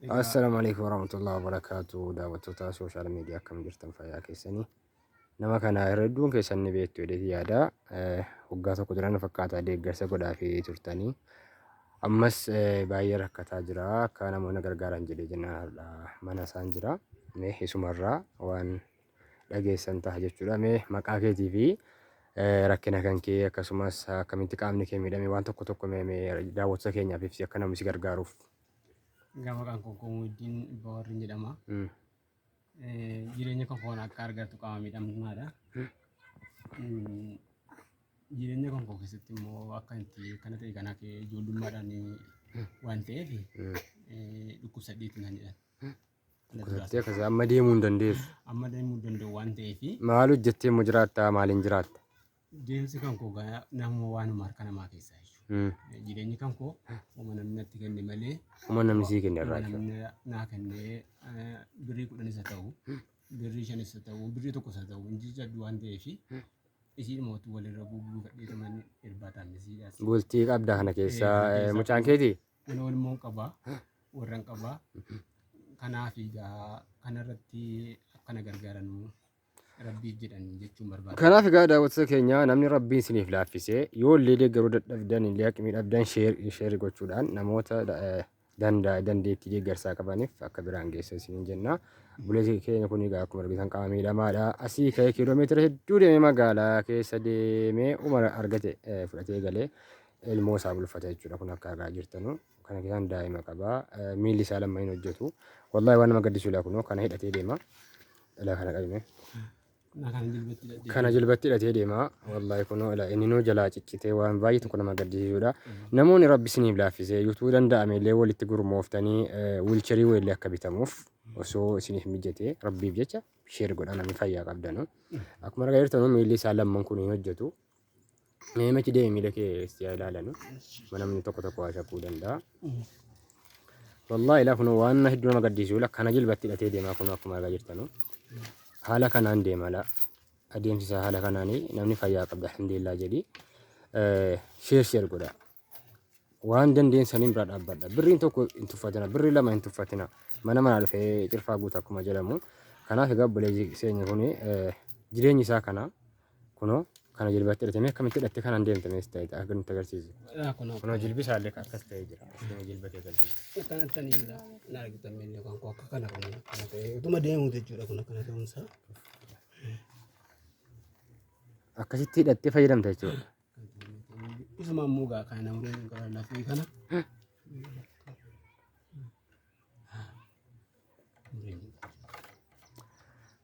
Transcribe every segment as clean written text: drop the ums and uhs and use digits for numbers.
Egaa Assalaamu alaikum warahmatullahi wabarakatuh. Daawwattoota social media, akkam jirtan? Fayyaa keessanii? Nama kana irra hedduun keessan ni beektu jedheeti yaada. Waggaa tokko dura na fakkaata deeggarsa godhaafii turtanii. Ammas baay'ee rakkataa jira. Akka namoonni gargaaran jedhee jennaan har'a mana isaan jira. Mee isumarraa waan dhageessan ta'a jechuudha. Mee maqaa keetii fi rakkina kan kee, akkasumas akkamitti qaamni kee miidhame, waan tokko tokko mee daawwattoota keenyaaf ibsi, akka namni si gargaaruuf. Egaa maqaan koo Qomuuddiin Bawarriin jedhama. Jireenya koo foon akka argatu qaama miidhamtummaadha. Jireenya kan koo keessatti immoo akka itti kana ta'e kana kee ijoollummaadhaan waan ta'eef dhukkubsadheetti naan jedhan. Dhukkubsattee akkas amma deemuu hin dandeessu. Amma deemuu danda'u waan ta'eef. Maal hojjettee immoo jiraatta? Maaliin jiraatta? Deemsi kan koo nama waanuma harka namaa keessaa jechuudha. Jireenyi kan koo uma namni natti kenne malee. Uma namni sii kenne irraa uma jechuudha. Namni naa kenne, birrii 10s haa ta'u, birrii 5s haa ta'u, birrii 1s haa ta'u, hin jijjiirradhu waan ta'eef, isiin mootu walirra buubuufadheetuman irbaataan misiidhaas. Bultii qabda kana keessa? Kana keessa Mucaan keetii? Kunoo ilmoon qabaa, warran qabaa. Kanaaf egaa kanarratti akkana gargaaranuu Rabbiif jedhan jechuun barbaada. Kanaaf egaa daawwattoota keenya, namni Rabbiin isiniif laaffisee yoo illee deeggaruu dadhabdan illee, haqimii dhabdan, share gochuudhaan namoota dandeettii deeggarsaa qabaniif akka biraan geessan isiniin jenna. Obboleessi keenya kun egaa akkuma argitan qaama miidhamaadha. Asii ka'ee kiiloomeetira hedduu deemee, magaalaa keessa deemee, uma argate fudhatee galee ilmoo isaa bulfata jechuudha. Kun akka argaa jirtanu kana keessaan daa'ima qaba. Miilli isaa lama hin hojjetu. Wallahi waan nama gaddisiisu kunoo kana hidhatee deema. Ilaa kana qabime. Na kana jilbatti hidhadhee. Kana jilbatti hidhatee deema. Wallahi kunoo ilaa inni nuu jalaa ciccitee, waan baay'ee tokko nama gaddisiisudha. Namoonni Rabbi isiniif laaffisee yuutuu danda'ame illee walitti gurmooftanii wheelchairii wayillee akka bitamuuf osoo isiniif mijatee, Rabbiif jecha share godhaa namni fayyaa qabdanu. Akkuma argaa jirtanu miilli isaa lamman kun hin hojjetu. Mee machi deemi, miila kee si haa ilaalanu. Namni tokko tokko waa shakkuu danda'a. Wallahi ilaa kunoo waan hedduu nama gaddisiisu, ilaa kana jilbatti hidhatee deemaa, kunoo akkuma argaa jirtanu. Haala kanaan deema laa. Adeemsi isaa haala kanaanii. Namni fayyaa qabda alhamdulillah jedhi. Share share godha. Waan dandeessaniin bira dhaabbadha. Birriin 1 hin tuffatina. Birrii 2 hin tuffatina. Mana manaa dhufee cirfaa guuta akkuma jedhamu. Kanaaf egaa obboleessi keenya kuni jireenyi isaa kana. Kunoo kana jilbatti hidhatee, akkamitti hidhattee kanaan deemte? Mees ta'e akka nutti agarsiisi. Kunoo. Kunoo jilbi isaallee akkas ta'ee jira. Isheen jilba kee agarsiisi. Akkanatti ani jira. Na argitan, miilli kan koo akka kana kun akkana ta'e utuma deemuu jechuudha, kun akkana ta'uunsaa. Akkasitti hidhattee fayyadamta jechuudha. Isuma immoo gaa kana namni gara lafee kana.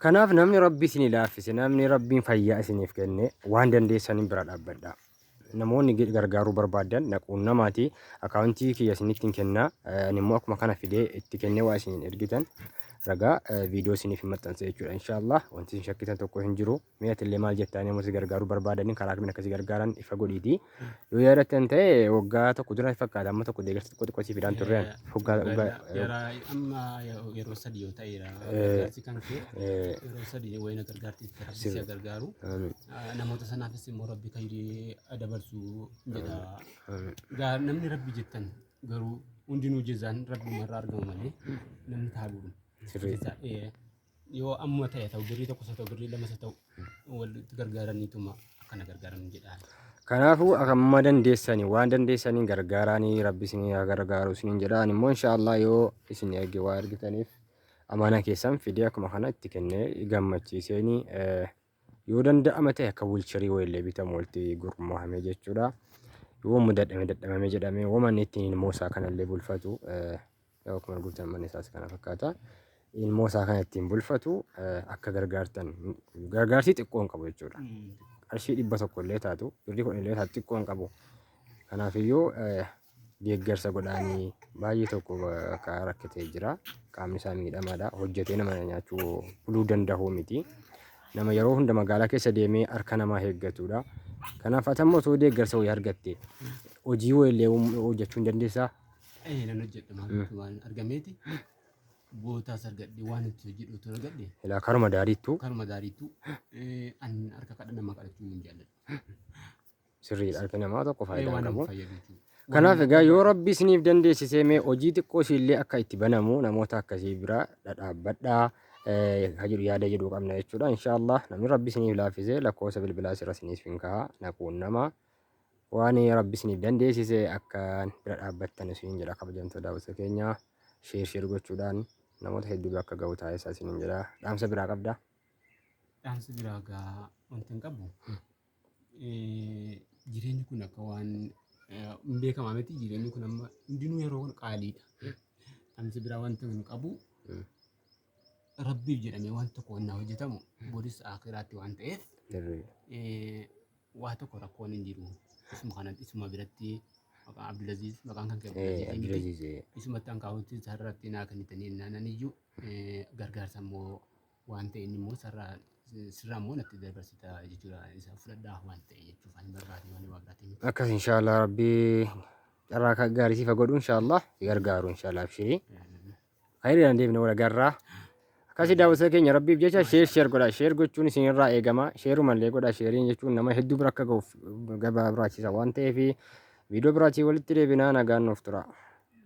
Kanaaf namni Rabbi isinii laaffise, namni Rabbiin fayyaa isiniif kenne, waan dandeessaniin bira dhaabbadha. Namoonni gargaaruu barbaadan na quunnamaati. Akkaawuntii kiyya isinitti hin kenna. Ani immoo akkuma kana fidee itti kennee waa isiniin ergitan ragaa viidiyoo isiniif hin maxxansa jechuudha. Inshaallah wanti isin shakkitan tokko hin jiru. Mee atillee maal jettaa? Namoota si gargaaruu barbaadaniin karaa kamiin akkasii gargaaran ifa godhiiti. Yoo yaadattan ta'e waggaa tokko dura fakkaata, amma tokko deeggarsa xiqqoo xiqqoo sii fidaan turre. Waggaa Yara amma yeroo 3 yoo ta'eera gargaarsi kan kee, yeroo 3 wayina gargaarti, Rabbi si haa gargaaru. Amiin. Namoota sanaafis immoo Rabbi khayrii dabarsu jedha. Amiin. Gaa namni Rabbi jettan garuu hundinuu jazaan Rabbuma irraa argama malee namni taabuun. Sirrii. Jazaa, yoo amma ta'e ta'u, birrii 1s haa ta'u, birrii 2s haa ta'u, walitti gargaaraniituma akkana gargaaran jedha. Kanaafuu amma dandeessanii waan dandeessaniin gargaaraanii, Rabbi isin haa gargaaru isiniin jedha. Ani immoo inshaallah yoo isin erge waa ergitaniif amaanaa keessan fidee akkuma kana itti kennee gammachiiseeni, yoo danda'ama ta'e akka wheelchairii wayillee bitamu walitti gurmaa'ame jechuudha. Yoo immoo dadhame dadhabame jedhamee waan ittiin ilmoo isaa kanallee bulfatu, akkuma arguutan manni isaas kana fakkaata. Ilmoo isaa kana ittiin bulfatu akka gargaartan, gargaarsi xiqqoo hin qabu jechuudha. Qarshii 100 illee taatu, birrii 10 illee taatu, xiqqoo hin qabu. Kanaafiyyuu deeggarsa godhaanii, baay'ee tokko akka rakkatee jira. Qaamni isaa miidhamaadha. Hojjetee nama nyaachuu buluu danda'u miti. Nama yeroo hunda magaalaa keessa deemee harka namaa eeggatudha. Kanaaf ati ammoo osoo deeggarsa wayii argatte hojii wayillee hojjechuu hin dandeessaa? Nan hojjedha, maal waan argameeti. Bootaas argadhe, waan itti hojjedhu utuu argadhe. Ilaa karuma daariittuu. Karuma daariittuu an harka kadha namaa kadhachuu hin jaalladhu. Sirriidha, harki namaa tokko faayidaa waan hin nama qabu. fayyadu jechuudha. Kanaaf egaa yoo Rabbi isiniif dandeessisee mee hojii xiqqoo isiillee akka itti banamu namoota akkasii bira dhadhaabbadhaa ka jedhu yaada jedhu qabna jechuudha. Inshaallah namni Rabbi isiniif laaffise lakkoofsa bilbilaa asirra isiniif hin ka'a na quunnama. Waan Rabbi isiniif dandeessise akka bira dhaabbattan isiniin jedha kabajamtoota daawwattoota keenya share share gochuudhaan namoota hedduu bira akka ga'u taasisaa isiniin jedha. Dhaamsa biraa qabdaa? Dhaamsa biraa gaa wanti hin qabu. Jireenyi kun akka waan hin beekamaa miti. Jireenyi kun amma hundinuu yeroo kun qaaliidha. Dhaamsa biraa wanta hin qabu. Rabbiif jedhamee waan tokko wannaa hojjetamu boris akiraatti waan ta'eef waa tokko rakkoon hin jiru. Isuma kanatti isuma biratti maqaan Abdulaziz maqaan kan kee Abdulaziz miti. Isumatti ankaawuntii sarratti naa kennitanii naanan iyyuu gargaarsa immoo waan ta'e inni immoo sarraa sirraa immoo natti dabarsita jechuudha. Isa fudhadhaa waan ta'e jechuuf ani barbaade malee waa biraatiin miti. Akkas inshaallah Rabbii carraa gaarii siif haa godhu inshaallah si gargaaru inshaallah abshirii. Khayriidhaan deemne wal agarraa. Akkasii daawwattoota keenya Rabbiif jecha sheer sheer godha. Sheer gochuun isinirraa eegama. Sheerumallee godha. Sheeriin jechuun nama hedduu bira akka ga'uuf gabaa barbaachisa waan ta'eef viidiyoo biraatiin walitti deebinaa nagaan nuuf tura.